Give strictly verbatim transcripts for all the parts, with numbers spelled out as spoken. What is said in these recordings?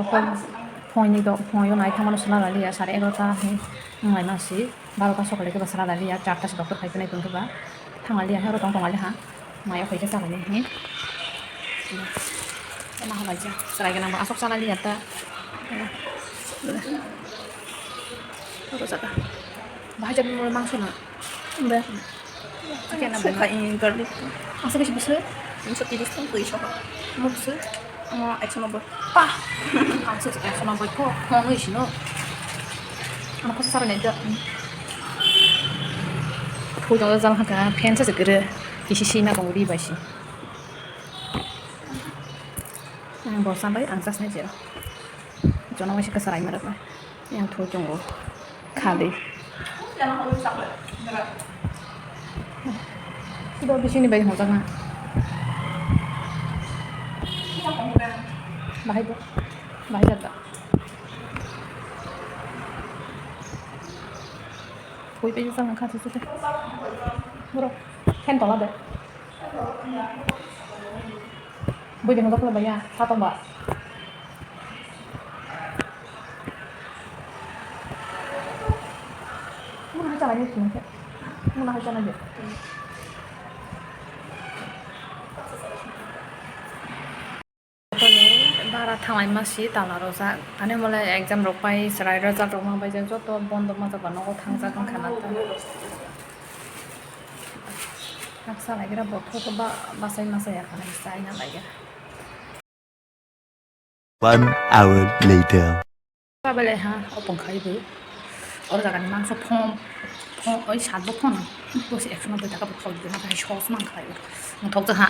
Phone ni do, phone yo nai thangmano swnam lailiya, sare egarota hinwi wng laima si, barota sokole khe ba swnam lailiya, charta se doctor phai phai nai tong khe ba thang lailiya, hero tong tong lailiya ha, mayo khaikhe cha lainai hinwi. Ema hambai cha, chwrai gwnang ba aswk cha lailiya ta. Oro jaga. Bahai jani mangso na. Be. Chicken na Sukha buma. In garlic. Asa bisi bisi? Tinso tiris tong, duiso. Mo bisi? Mo ekso nobboi. Pa. Ang se ekso nobboi ko. Mo nui sino. Ano ko sara ne da. Phu jong jang ha ka. Phen sa se kere. Kisi si na ko ri bai si. Ang bo sambai ang sas ne jero. Jono waisa ka sarai mara ko. Yang thui tongo khali. Sido bisingni bai hwnjakna. Bahai bo, bahai jatba. Thui bai jatba kha thui thui. Bro, fan tola de. Bui de hwnjak khwlai ya, sa tong ba. Muna hai chalai ni sini khe. Muna hai chalai de. Bara thanglai ma si tala rojak. Ani mole exam rok pai chwrai result rok ma bai jak joto bondo ma jaba nogo thangjak wngkha na ta. Haksa laigira bothop ba bachai masa ya kha chaina laigira. One hour later. Babele ha opong khai bo. Oro jaga ni mangso phom phom oi sat bo phom. Bo se ekso nobboi taka bo thok de na sos mang khai. Thok ha.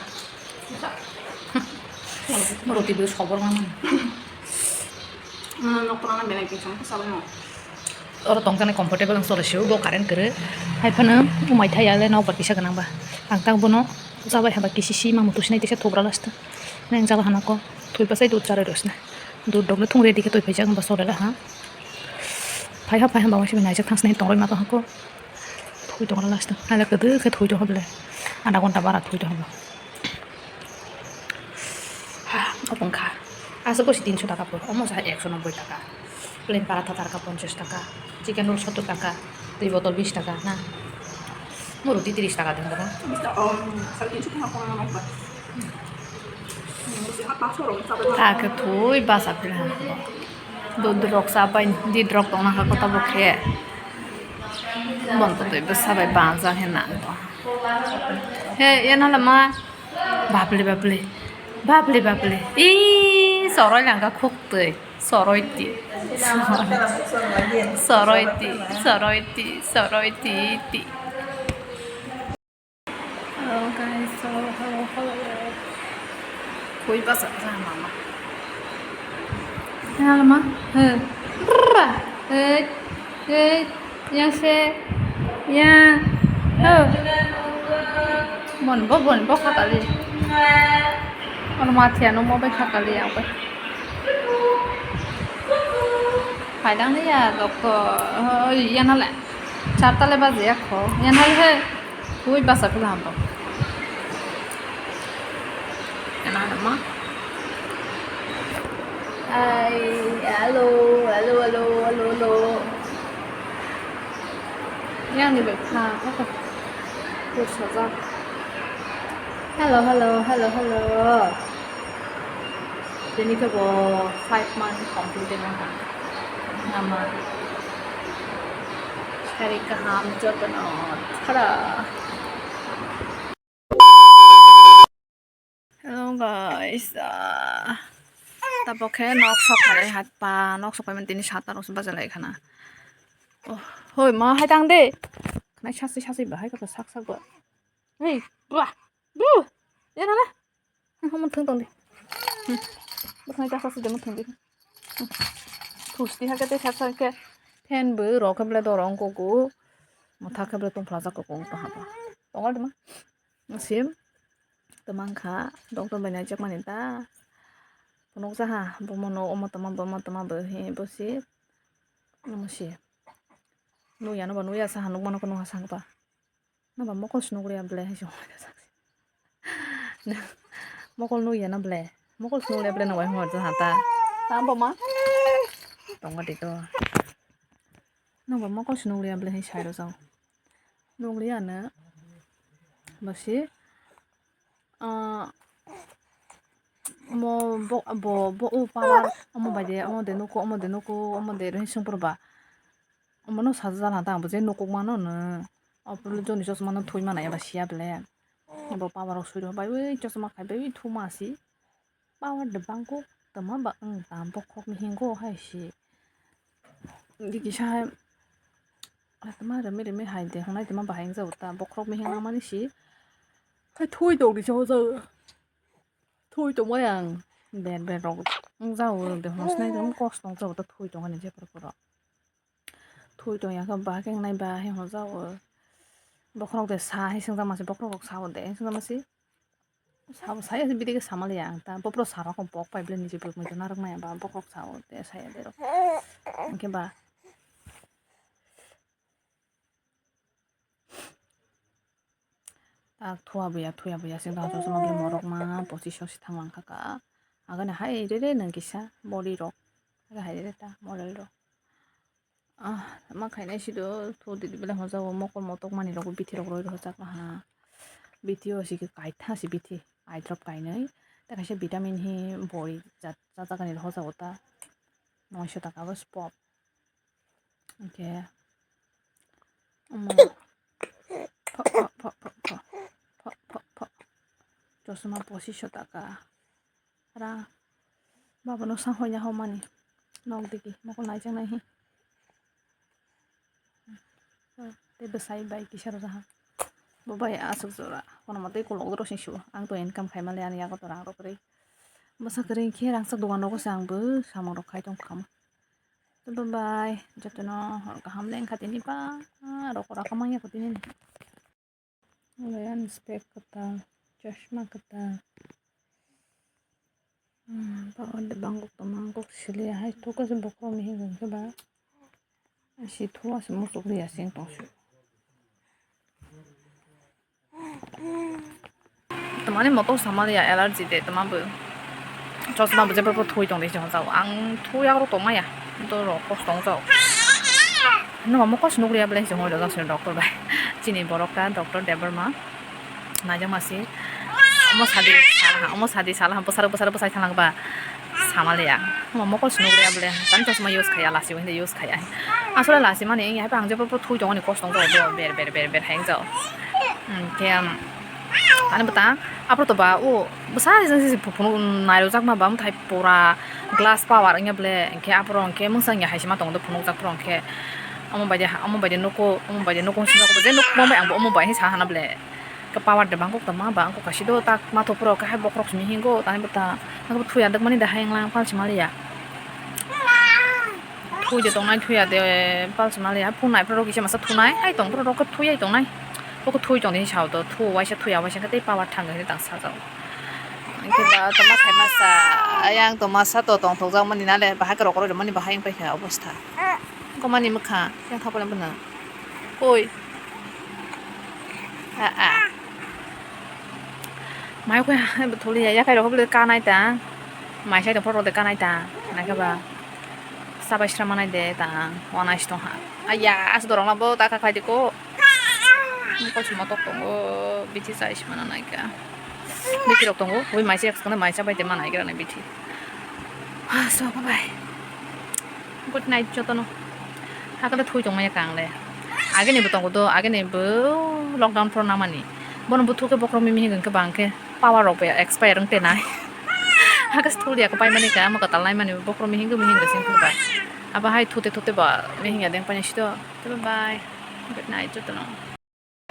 Mo roti bo sobor mang. Nok pura na belai ke chang sa ba. Oro tongjaknai comfortable ang chole sio, bo current kwrwi. Hai phano umai thai ya le nok bar kisa gwnang ba. Ang tak bono chabai haba kisi si ma mutu sinai tisa thugra last. Neng jaba hana ko thui pasai dud charai rosna. Dud dok le thung ready khe twi phaijak ba chole la ha. Phai ha phai ha ba wasi naijak thang sinai tong roi ma to ha ko. Thui tong last. Hai le kwdwi khe thui to ha bole. Adha ghonta bara thui to ha. Obo wngkha. Aswk bosi tinso taka po, omo sa ekso nobboi taka. Plain paratha tarka ponchash taka, chicken roll sottor taka, twi botol bish taka na. Mo roti tiris taka de hwnba. Ake thui basa pila. Dud rok chabai, did rok tongna kha kota bo khe. Bon to twi bwsa bai banja khe nang to. He, yan hala ma. Bapli, bapli. Bapli, bapli. Ih, soroi langka khuk twi. Soroi ti. Soroi ti, soroi ti, soroi ti, ti. Hello guys, so hello, hello. Koi basa sa mama. Hello ma. He. Brrra. He. He. Yang se, yang, ho. Bon bo, bon bo kha kali. Ono mathiya no mo bai kha kali yang bai. Phaidang ni ya doktor. Oh, yan hale. Char ta le baji ya kho. Yan hale he. Ui basa pila hambo. Yan hale ma. Ai, hello, hello, hello, hello, hello. Yang ni bai kha, kha, kha. Kur sajak. Hello, hello, hello, hello. Tini khe bo five month complete wngkha. Nama. Sari kaham jotono thara. Hello guys, ah, tabok khe nok sok phalai hat pa, nok sok paimani tini sat ta rok se bacha lai khana. Oh, hoi ma hai tang de. Khnai sasi sasi ba hai kha sak sak ba. Hei, ba, bu, ya na na. Hamo thung tong di. Bwkhnai ta sasi de mo thung di. Thusti ha khe tei sak sak khe fan bo rok khe ble dorong kuku. Motha khe ble tongphlajak kuku tong ha ba. Tongo de ma. Sim. Tamang kha, doctor bai naijakmani ta. Phunukjaha, bomono omo tama, bomo tama bo hi, bo si. Omo si. Nuya no ba nuya saha, nukmano ko nuha saha ba. No ba mokol snukriya ble, hi song. Mokol nuya na ble. Mokol snukriya ble, no bai hor jaha ta. Tamo ma. Tongo de to. Nokbar mokol se nukliya bwlai hai sai rwjak. Nukliya no. Basi. Ah, omo bo, bo, bo, o power, omo bai de, omo de nuko, omo de nuko, omo de rwhing songpor ba. Omo no sajak jala ta, bo je nukuk mano no. Opor joni chosma no thui mana eba siya bele. Bo power rok sui rw bai, ui chosma khai bai, ui thuma si. Power de bangkuk tama ba wng ta bokhok ni hingo hai si. Di kisa hai tama rimi rimi hai de hwnai tama bahai wng jago ta bokhok ni hingo mani si. Hai thui tong di jago jago. Thui tong bai ang ber ber rok wng jago de hwnai tama kosto wng jago ta thui tong ani je pura pura. Thui tong ya khe ba khe wngnai ba he hwnjao. Bokhorok de sa hai swngjak mase bokhorok rok sao de swngjak mase. Sabo sai ase bidi khe sama liya ang ta bokhorok sa rok pok pai bwlai niji borok muitu narwk nai ba bokhorok sao de sai de rok. Hwnkhe ba. Tak thuya buya thuya buya sing tang chosma bini morok ma pochiso si thang lang kha ka. Agani hai re re nang kisa body rok. Aga hai re ta model rok. Ah, ma khainai si do thu di bele hoja o mokol motok mani rok bithi rok roi rok hoja ka ha. Bithi o si kai tha si bithi eye drop kainai. Ta kaisa vitamin hi boi jat jat jagani rok hoja o ta. Noisho taka bo spot. Hwnkhe omo pho, pho, pho. Chosma pochiso taka. Ra baba no sa hoya homani. Nok digi mokol naijaknai hi. Tei bwsai bai kisa rwjaha. Bo bai aswk jora kono motwi kolok rw sing su. Ang to income khaima le ani yago to rang rw kwrwi. Bwsa kwrwi khe rangchak dogan rogo se ang bo samung rok khai tong kha. Bye bye. Jotono hor kaham le wngkha tini ba rokora kha manya kho tini. Ani spec kwtal, chosma kwtal. Hmm, ba orde bangkok tongma kok sili hai thok khe bokhorok mihing rok khe ba. Asi thu asi muchuk ri asi wng tong si. Tamani motor samani ya allergy de tama bo. Chosma bo jebra bo thui tong de jong jao. Ang thu yak ro tong maya. To ro kos tong jao. No mo kos nukriya bele jong ro jao doctor bai. Chini borok ta doctor Debbarma. Naijak masi. Omo sadi sala, omo sadi sala, bwsarok bwsarok bwsai thalang ba. Samaliya. Omo mokol swnuk ya bole. Tani chosma use khaya, lasi bo hindi use khaya. Asole lasi mani, hai pa ang jepro thui tongoni kos tong jao, ber, ber, ber, ber, hai jao. Hmm, khe, um, ani bwtang, apro to ba, o, bwsa jeng si phunuk nairok jakma ba, muthai pura glass power wngya bole, khe apro khe mungsa wngya hai sima tong do phunuk jak pro khe. Omo bai de, omo bai de nuko, omo bai de nuko, sima ko je nuk mo bai ang bo omo bai sa hana bole. Khe power de bangkok tongma ba, wngkha kaisa do tak mathopro khe hai bokhorok simi hingo, tani bwtha. Nokbo thuya dwkmani da hai wngla palsi maliya. Thuide tongnai thuya de palsi maliya. Phunai phro kisa masa thunai, hai tong phro khe thuyai tongnai. Bokhe thui tongdi sao do, thu waisa thuya waisa khe tei power thang hinwi tang sajao. Hwnkhe ba tongma khaimasa, ayang tongmasa to tongthokjakmani nale, bahai khe rokoroi rwmani bahai wngpai kha obostha. Komani mwkha, yang thapana bwna. Koi. A, a. Mai koi ha, thuli ya, yakai rok bole kanai ta. Mai sai tong phoro de kanai ta. Naikhe ba. Sabai sra manai de ta. Wana si tong ha. Aya, as dorong na bo ta ka khai de ko. Kosmo tok tongo. Bithi sai si mana naikha. Bithi rok tongo. Ui mai sai ekskana mai sabai de manai gra na bithi. Ha, so bye bye. Good night jotono. Hakhe thui tongmaya kang le. Ageni bo tongo do, ageni bo lockdown phoro namani. Bono buthu khe bokhorok mimi hinwi khe bang khe power rok bai expire wng tenai. Hakhe thuli ya khe paimani kha, amo kwtal naimani bokhorok mihing mihing sing khe ba. Abo hai thute thute ba mihing ya deng paina sito. Bye bye. Good night jotono.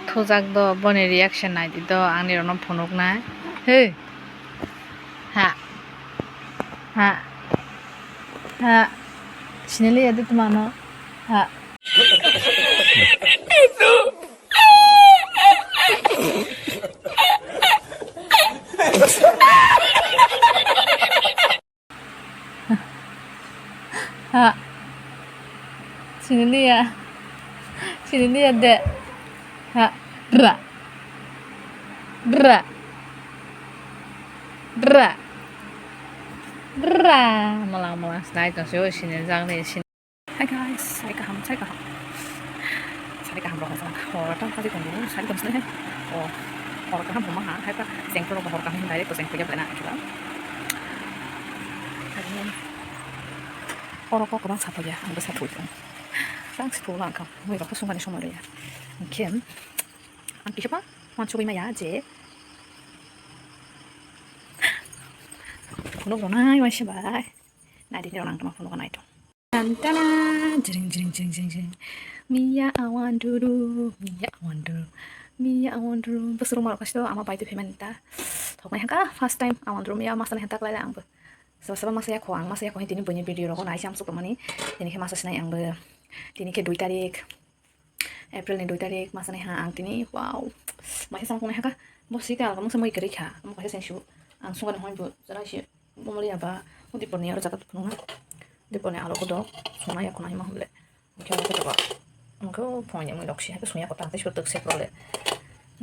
Thujak do, boni reaction nai di do, ang nirok no phunuk nai. He. Ha. Ha. Ha. Sinili ya de tuma no. Ha. Ha. Siniliya. Siniliya de. Ha. Bra. Bra. Bra. Bra, malang malang snai tong se o sini jang ni sini. Hi guys, sai kaham, sai kaham. Sai kaham rok jang. Hor tang kali tong dulu, sai tong sini. Oh, hor kaham homa ha, hai pa seng pro hor kaham direct seng puja bela kila. Oro kok bang satu ya, ang besa tuh. Tang situ lang kam, mui rok sungani somoi ya. Kem, ang kisa pa, wan sugui maya je. Kuno ronai wai se bai. Nai di ronang tama kuno nai to. Tantana, jring jring jring jring jring. Mia awan duru, mia awan duru, mia awan duru. Bosor mar kasto ama pai tu payment ta. Thok nai haka first time awan duru mia masa nai hanta klai ang bo. Saba saba masa ya kho ang masa ya kho tini bini video rok nai sam suk mani. Tini khe masa sinai ang bo. Tini khe dui tarik. April ni dui tarik masa nai ha ang tini wow. Mai sam kho nai haka. Bo sita ang masa moi kari kha. Mo kaisa sensu. Ang sunga ni hoi bo. Jara si. Bomoli aba, udipor ni aro jaga tupung na. Udipor ni alo kodo, sona ya khuna hima hule. Khe aro kodo ba. Angko phone ya mui doksi, hake sunya kota, tei sutuk se prole.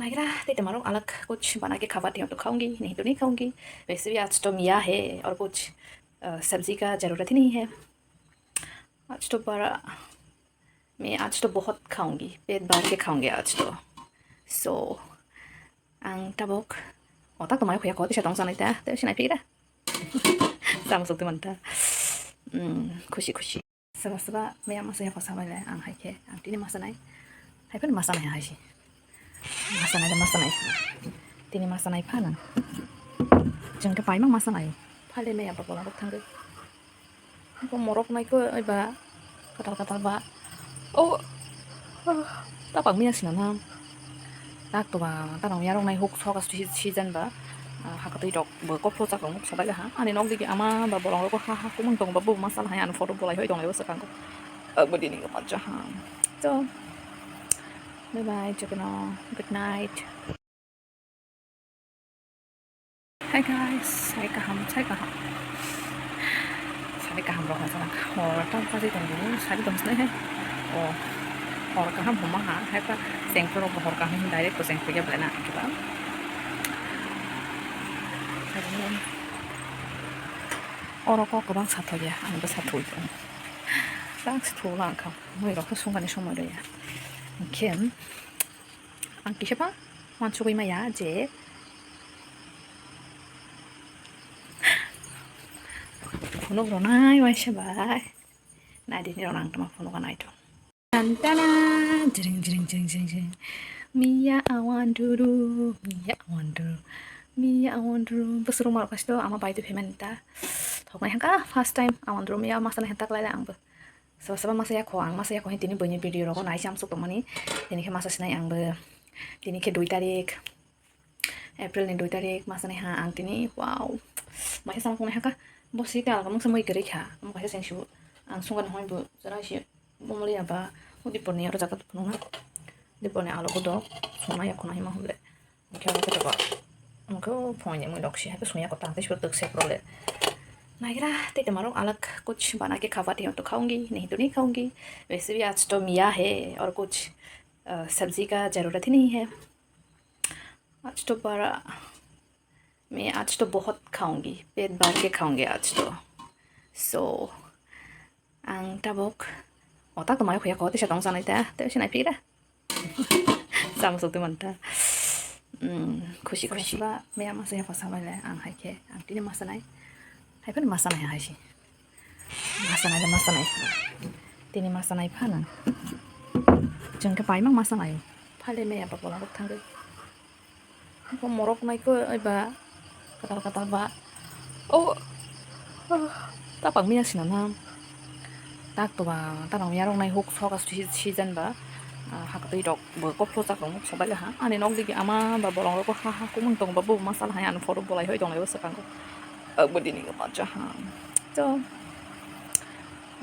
Naigra, tei temarok alak kuch bana ke khaba tiyo to khaungi, nahi to nahi khaungi. वैसे भी आज तो मिया है और कुछ, अ, सब्जी का ज़रूरत ही नहीं है। आज तो बड़ा, मैं आज तो बहुत खाऊंगी, पेट भर के खाऊंगी आज तो। So, ang tabok otak tongmai khuya koti sa tong sanai ta, te sinai pira. Sama sokti manta. Hmm, khushi khushi. Saba saba maya masa ya kosa bai le ang hai khe, ang tini masa nai. Hai phan masa nai hai si. Masa nai, masa nai. Tini masa nai phan. Jeng ke paimang masa nai. Phale maya pa bola rok thangke. Bo morok nai ko eba katal katal ba. O, ah, ta pang miya sina na. Tak to ba, ta nang yarok nai huk soka si-, season ba. Ah, hakatwi rok bo kopro chak rok sabai ha. Ani nok digi ama ba bolong rok ha ha kumang tong ba bo masal hai an photo bolai hoi tong lebo sakang ko. Ah, bo dini ko pacha ha. So, bye bye, chakno, good night. Hi guys, sai kaham, sai kaham. Sai kaham rok jana. Hor tang kali tong dulu, sai tong sini hai. Oh, hor kaham homa ha, hai pa seng pro hor kaham direct ko seng puja bela na kiba. Oro kok bang satho ya, ang bo satho. Tang satho lang kam. Moi rok sungani somoi ya. Kem. Ang kisa pa wansugui maya je phunuk rwnai waisa bai. Nai di nirok ang tama phunuk nai to. Tantana, jring jring jring jring jring. Miya awan duru, miya awan duru, miya awan duru. Bosor mar kasto ama bai tu payment ta. Thok nai hangka first time awan duru miya masa nai hanta klai ang bo. Saba saba masa ya kho, ang masa ya kho, tini buini video rogo nai sam suk tongmani. Tini khe masa sinai ang bo. Tini khe dui tarik, April ni dui tarik masa nai ha ang tini, wow. Mai sam kho nai ha ka, bo si ka ang mung samui gari kha, mo kaisa seng shu. Ang sunga no hoi bo, jara si, bo mali aba, udipor ni aro jaga tupung na. Udipor ni alo kodo, sona ya kho nai ma hule. Khe abo khe ba, ang khe phone ni mui rok si hai khe sunya kota tei sura twk se prole. Naigra tei tama rok alak kuch bana ke khaba tiyo to khaungi, nahi to nahi khaungi. वैसे भी आज तो मिया है और कुछ, अ, सब्जी का ज़रूरत ही नहीं है। आज तो बड़ा, मैं आज तो बहुत खाऊंगी, पेट भर के खाऊंगी आज तो। So, Ang tabok otak tongmani khuya kho tisa tong sanai ta, tei sinai pira. Sama sokti manta. Hmm, khushi khushi. Ba maya masa ya kosa bai le ang hai khe, ang tini masa nai. Hai phano masa nai hai si. Masa nai, masa nai. Tini masa nai phano. Jeng khe paimang masa nai. Phale maya ba bola rok thangwi. Bo morok nai ko eba katal katal ba. O, ah, ta pang miya sina na. Tak to ba, ta nang yarok nai huk soka si-, season ba. Ah, hakatwi rok bo koplo chak rok sabai ha. Ani nok digi ama ba bolong rok ha ha kumung tong ba bo masal hai ani photo bolai hoi tong lai bo swkang ko. Ah, bo dini ko pacha ha. To,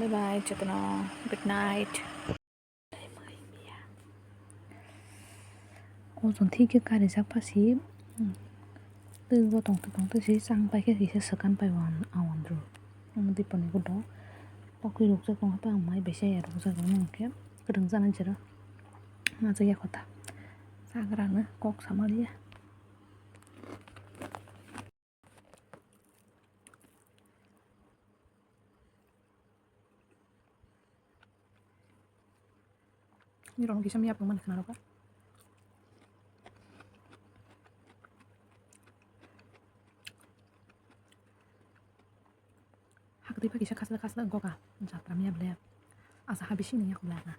bye bye, jotono. Good night. O jong thik khe karijak pha si, hmm, twi bo tongtwi tongtwi si chang pai khe kisa swkan pai o ang, ang andro. Omo dipor ni godo tokwi rukjak tong khe ang mai bai se rukjak rw khe kwrwng jani jera. Majak ya kho ta chagra no kok sama liya. Nirok kisa miya pung man khna rok. Hakti pa kisa khasla khasla goka. Jatra miya ble. Asa ha bisi nang yak ble na.